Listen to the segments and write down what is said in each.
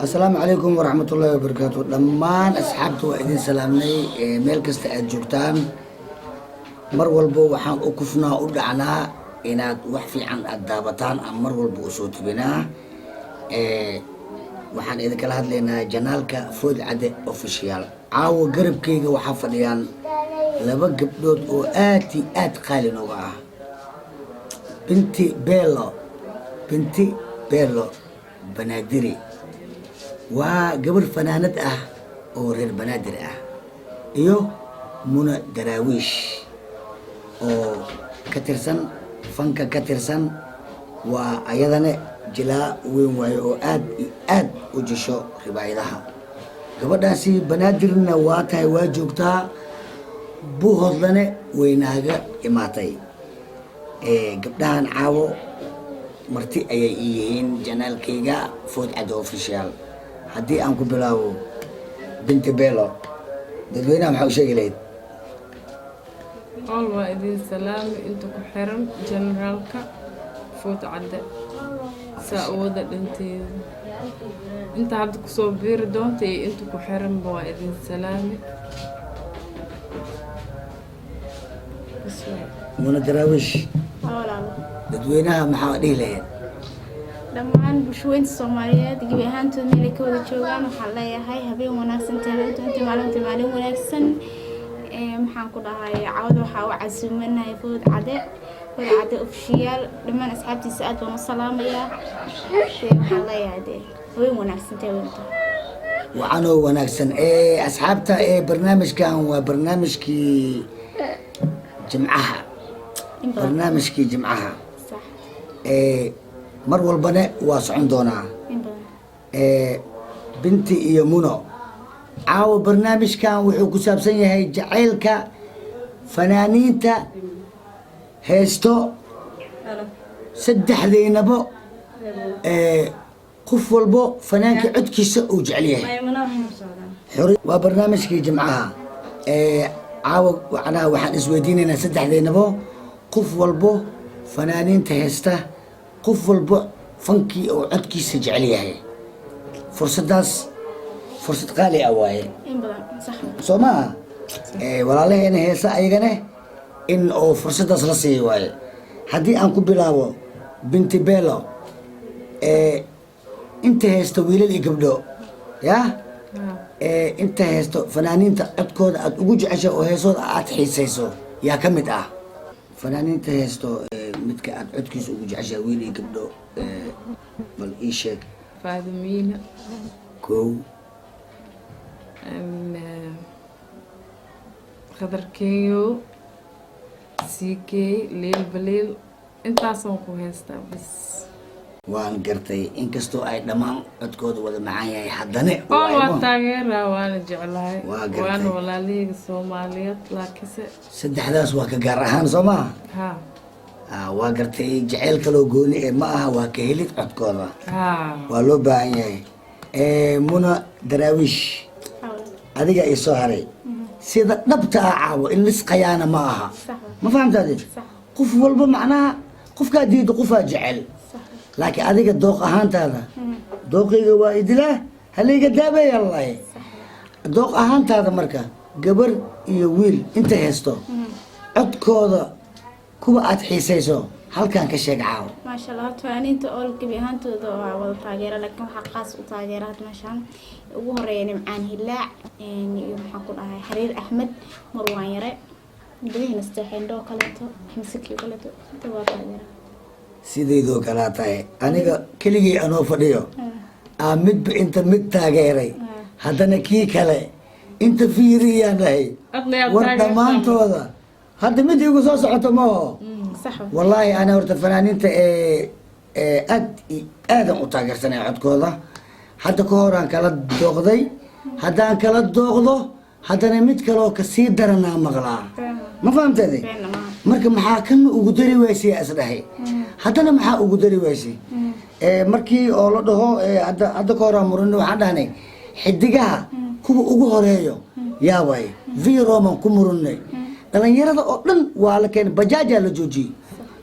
Asalaamu calaykum waraxmatullaahi wabarakaatu. Dhammaan asxaabta waa idin salaamnay meel kasta aad joogtaan. Mar walbo waxaan u kufnaa, u dhacnaa inaad wax fiican aad daabataan aan mar walba u soo tubinaa. Waxaan idinkala hadlaynaa channelka Food Cadde Official. Caawa garabkayga waxaa fadhiyaan laba gabdhood oo aad iyo aad qaali nooga ah, Binti Bello. Binti Bello Banaadiri waa gabar fanaanad ah oo reer Banaadir ah, iyo Muna Daraawiish oo ka tirsan fanka ka tirsan, waa ayadana jilaa weyn waayo oo aad iyo aad u jisho ribaayadaha. Gabadhaasi Banaadirna waa tahay, waa joogtaa, Buuhoodlane waynaaga imaatay. Gabdhahan caawo marti ayay ii yihiin channelkayga Food Cadde Official. Haddii aan ku bilaabo Binti Bello, dadweynaha maxaa u sheegi lahayd? All waa idin salaami inta ku xiran channelka Food Cadde, saa u wada dhanteeda, inta hadda kusoo biiri doonta iyo inta ku xiranba waa idin salaami. Bas waay. Muna Daraawiish. Waa walaalo. Dadweynaha maxaa dhihi lahayd? Dhammaan bulshooyinka Soomaaliyeed gebi ahaantood meelay ka wada joogaan waxaan leeyahay habeen wanaagsan, taabinta maalinta maalin wanaagsan. Maxaan ku dhahay, cawada waxaa u casuumanahay Food Cadde, Food Cadde Official. Dhammaan asxaabtiisa aad baan u salaamayaa. Dee waxaan leeyahay, dee habeen wanaagsan taabinta. Wacanoo wanaagsan ee asxaabta ee barnaamijkan waa barnaamijkii Jimcaha. In badan. Barnaamijkii Jimcaha. Sax. Ee mar walbane waa socon doonaa. In badan. Ee Binti iyo Muno, caawa barnaamijkan wuxuu ku saabsan yahay jacaylka fanaaniinta heesto. Saddexdaynabo ee qof walbo fanaanka codkiisa uu jecel yahay. Waa barnaamijkii Jimcaha ee caawa. Macnaha waxaan isweydiinaynaa saddexdaynabo qof walbo fanaaniinta heesta, qof walbo fankii oo codkiisa jecel yahay. Fursaddaas fursad qaali ah waaye. In badan, sax. Soo maaha? Walaalaheena heesa ayagane in oo fursaddaas la siiyo waaye. Haddii aan ku bilaabo Binti Bello, inta heesta wiilal iyo gabdho ya inta heesto fanaaniinta codkooda aad ugu jeceshay oo heesooda aad xiisayso, yaa ka mid ah fanaaniinta heesto midka aad codkiisa ugu jeceshahay, wiil iyo gabdho, bal ii sheeg. Faadimiina. Kow. Khadar Kenyo, CK, Liil Baliil, intaasaan ku haystaa bas. Waan gartay. Inkastoo ay dhammaan codkooda wada macaan yahay, haddana oo waa taageeraa, waana jeclahay. Waa gartay. Waana walaalahayga Soomaaliyeed, laakiinse saddexdaas waa ka gaar ahaan, soo maha? Ha. Ah, waa gartay. Jeceyl kaloo gooni ee ma aha, waa ka helid codkooda. Ha. Waa loo baahan yahay. Muna Daraawiish, adiga ii soo haray. Sida dhabta ah caawo in lisqayaana ma aha. Sax. Ma fahamtaade? Sax. Qof walba macnaha qofkaa diida, qofaa jecel, laakiin adiga dooq ahaantaada, dooqayga waa idilaa halayga daabeeya lahay. Dooq ahaantaada marka gabar iyo wiil inta haysto codkooda kuwa aad xiisayso halkan ka sheeg caawo. Maasha Allah, horta fanaaniinta oo gebi ahaantooda waa wada taageera, laakiin waxaa qaas u taageera hadda meeshaan ugu horeeya Nimcaan Hilaac iyo maxaan ku dhahay, Xariir Axmed, Marwaan Yare, badihiina Sadeexindho oo kaleeto, Xamsaki oo kaleeto, inta waa taageera. Sidaydoo kalaa tahay. Aniga keligay anoo fadhiyo aa midba inta mid taageeray, haddana kii kale inta fiiriyaan dhahay. Adna yaad war taageertaa. Dhammaantooda hadda mid igu soo socoto maaho. Sax. Wallaahi ana horta fanaaniinta ee aad iyo aadan u taageersanaya codkooda. Hadda ka horaan kala dooqday, haddaan kala dooqdo haddana mid kaloo kasii daranaa maqlaa. Ma fahamteede? Beenna maaha. Marka maxaa kana ugu dari waysay is dhahay, haddana maxaa ugu dari waysay? Markii oo la dhaho hadda ka horaan murano, waxaan dhahnay xidigaha kuwa ugu horeeyo yaa waay, V Roman ku murunay. Dhalinyarada oo dhan waa la keenay, bajaajaa la joojiyey.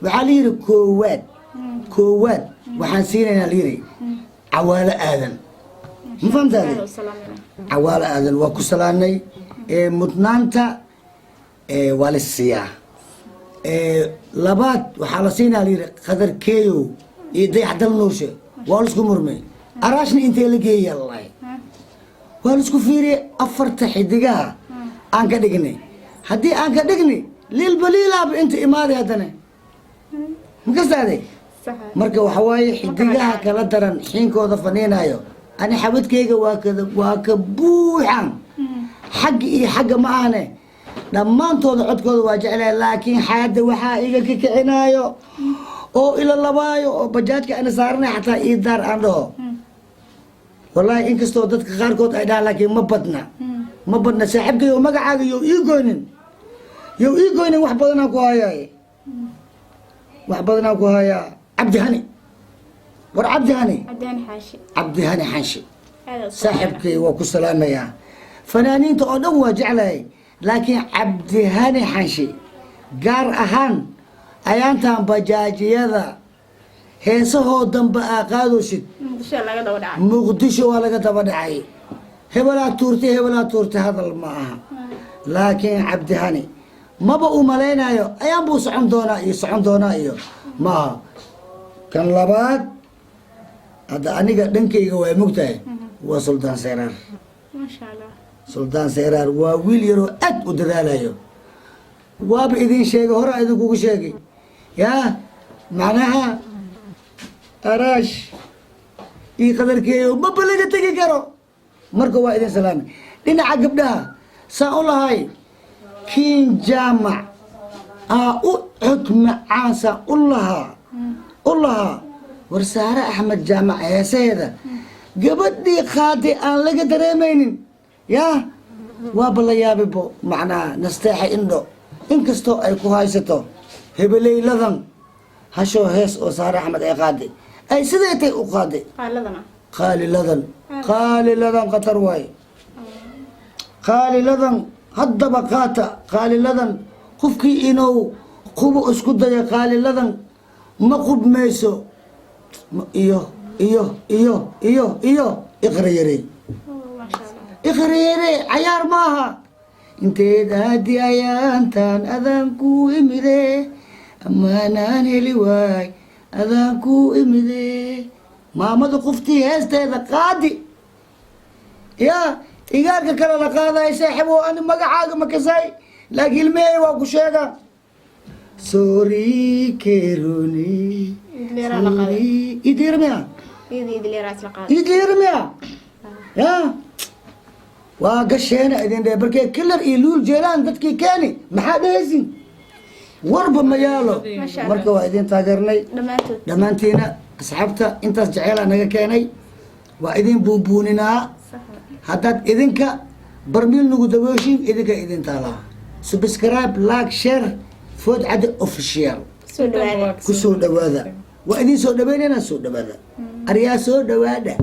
Waxaa la yidhi koowaad, koowaad waxaan siinaynaa, la yidhi, Cawaalo Aadan. Ma fahamtaade? Aad u salaamina. Cawaalo Aadan waa ku salaanay. Mudnaanta waa la siiyaa. Labaad waxaa la siinaa layidhi Qadarkeeyow iyo Dayaxdal Nuurshe, waa laisku murmay. Araashna intee la geeya lalahay, waa laisku fiiriyey. Afarta xidigaha aan ka dhignay, haddii aan ka dhignay liilba liilaaba inta imaaday haddana makastaade. Sax. Marka waxa waaye xidigaha kala daran xiinkooda faniinayo, ani xabadkayga waa ka buuxan xagga iyo xagga ma ahne, dhammaantooda codkooda waa jeclahay, laakiin xaada waxaa iga kikicinaayo oo ila labaayo oo bajaajka ana saaranay xataa ii daar aan dhaho. Wallaahi inkastoo dadka qaarkood ay dhahaan, laakiin ma badna, ma badna. Saaxiibkay oo magacaaga yow ii goynin, yow ii goynin. Wax badanaan ku hayaay, wax badanaan ku hayaa. Cabdi Hani, war Cabdi Hani. Cabdihani Xaashi. Cabdi Hani Xanshi. Aad u salaamina. Saaxiibkay waa ku salaamayaa. Fanaaniinta oo dhan waa jeclahay, laakiin Cabdihani Xanshi gaar ahaan ayaantan bajaajiyada heesahoo dambe aa qaadoosid. Muqdisho laga daba dhacay. Muqdisho waa laga daba dhacay. Hebelaa tuurtay, hebelaa tuurtay, hadal ma aha, laakiin Cabdihani maba u malaynayo ayaan buu socon doonaa iyo socon doonaa iyo maaha. Kan labaad hadda aniga dhankayga waa mogtahay, waa Suldaan Seyraar. Maasha Allah. Suldaan Seyraar waa wiil yaroo aad u dadaalayo. Waaba idin sheegay, hore idinkugu sheegay. Yaa macnaha Araash iyo Qadarkeeyo maba laga tegi karo. Marka waa idin salaamay. Dhinaca gabdhaha saan u lahay Kiin Jaamac aa u cod macaansa u lahaa, u lahaa Warsaare Axmed Jaamac heesaheeda gabadhii qaaday aan laga dareemaynin. Yaa waaba la yaabibo macnaha Nasteexa Indho, inkastoo ay ku haysato hebeleyladan hashoo hees oo Saare Axmed ay qaaday ay siday tay u qaaday. Qaaladana. Qaaliladan, qaaliladan khatar waaye. Qaaliladan haddaba qaata. Qaaliladan qofkii inuu qubo isku dayo, qaaliladan ma qubmayso. Iyo iyo iyo iyo iyo Iqra Yarey. Maasha Allah. Iqra Yarey cayaar maaha. Inteed aadi ayaantaan adaan ku imide, ammaanaan heli waay adaan ku imide. Maamada qoftii heesteeda qaadi yaa igaarka kale la qaadayo, saaxiib oo ani magacaaga ma kasay, laakiin ilmehey waa ku sheega. Sorry keroni. Idleeraa la qaaday. Idleera miya? Iyada idleeraa isla qaaday. Idleera miya? Ya waa gasheena idin dhee barkee Kilar iyo Luul Jeelaan dadkii keeni maxaa dhehaysin, warba ma yaalo. Masha Allah. Marka waa idin taageernay. Dhammaantood. Dhammaantiina asxaabta intaas jeceelaa naga keenay, waa idin buunbuuninaa. Sax. Haddaad idinka barmiil nagu dabooshin, idinka idin taalaa. Subscribe, like, share, Food Cadde Official. Soo dhawaada. Ku soo dhawaada, waa idin soo dhaweynayna. Soo dhawaada, aryaa, soo dhawaada.